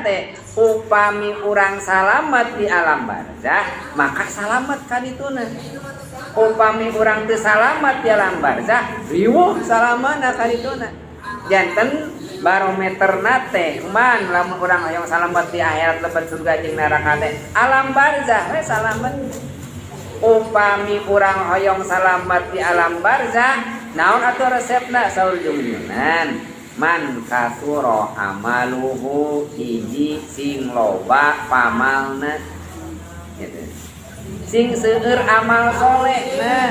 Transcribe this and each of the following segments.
Maksudna teh upami urang salamet di alam barzah, maka salamet kadituna. Upami urang teu salamet di alam barzah, riweuh salamana kadituna. Janten barometerna teh man lamun urang hoyong salamet di akhirat, lebet surga jeung neraka teh alam barzah we salamet. Upami urang hoyong salamet di alam barzah, naon atuh resepna? Saur jungjunan, man kasuro amaluhu, hiji, sing loba pamalna gitu, sing seueur amal soleh. Nah,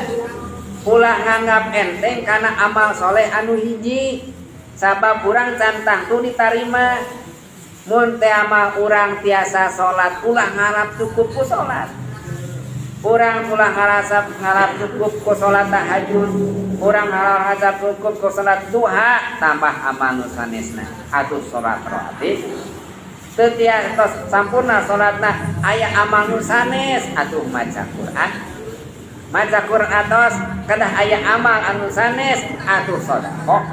ulah nganggap enteng karena amal soleh anu hiji, sabab urang can tangtu ditarima. Mun teh amal urang tiasa salat, ulah ngarap cukup ku salat. Urang ulah ngarasa ngarap cukup ku salat tahajud, urang ngarasa cukup ku salat duha. Tambah amal nu sanesna atuh, salat rawatib. Teu tos sampurna salatna, aya amal nu sanes atuh, maca Quran. Maca Quran atos, kedah aya amal anu sanes atuh, sedekah.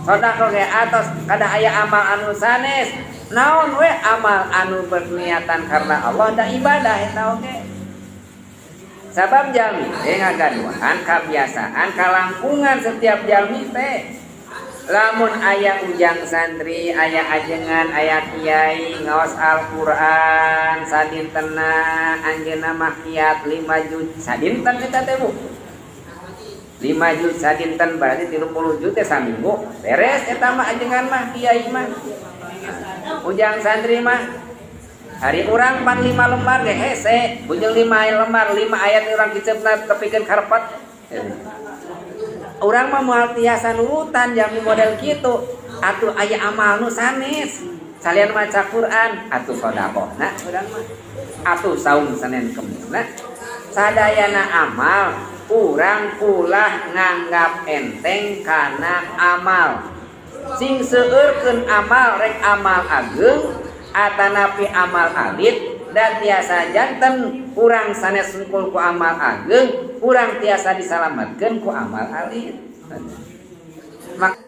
Sedekah ge atos, kedah aya amal anu sanes. Naon we amal anu berniatan karena Allah da ibadah eta oge. Sabab jalmi teh ngagaduhan kabiasaan kalangkungan. Setiap jalmi teh lamun aya ujang santri, aya ajengan, aya kiai ngaos Al-Qur'an sadintena, anjeunna mah kiat 5 juz sadinten eta teh, Bu. 5 juz sadinten berarti 30 juz teh saminggu beres eta mah, ajengan mah, kiai mah, ujang santri mah. Ari urang pan 5 lembar ge hese, bujeng 5 lembar, 5 ayat urang kicepna tepikeun karepet. Urang mah moal tiasa nurutan jalmi model kitu. Atuh aya amal nu sanes. Salian maca Quran, atuh sedekahna urang mah. Atuh saum Senin Kemisna. Sadayana amal urang ulah nganggap enteng kana amal. Sing seueurkeun amal, rek amal ageng atanapi amal alit, dan tiasa janten urang sanes sungkul ku amal ageng, urang tiasa disalamatkeun ku amal alit. Maka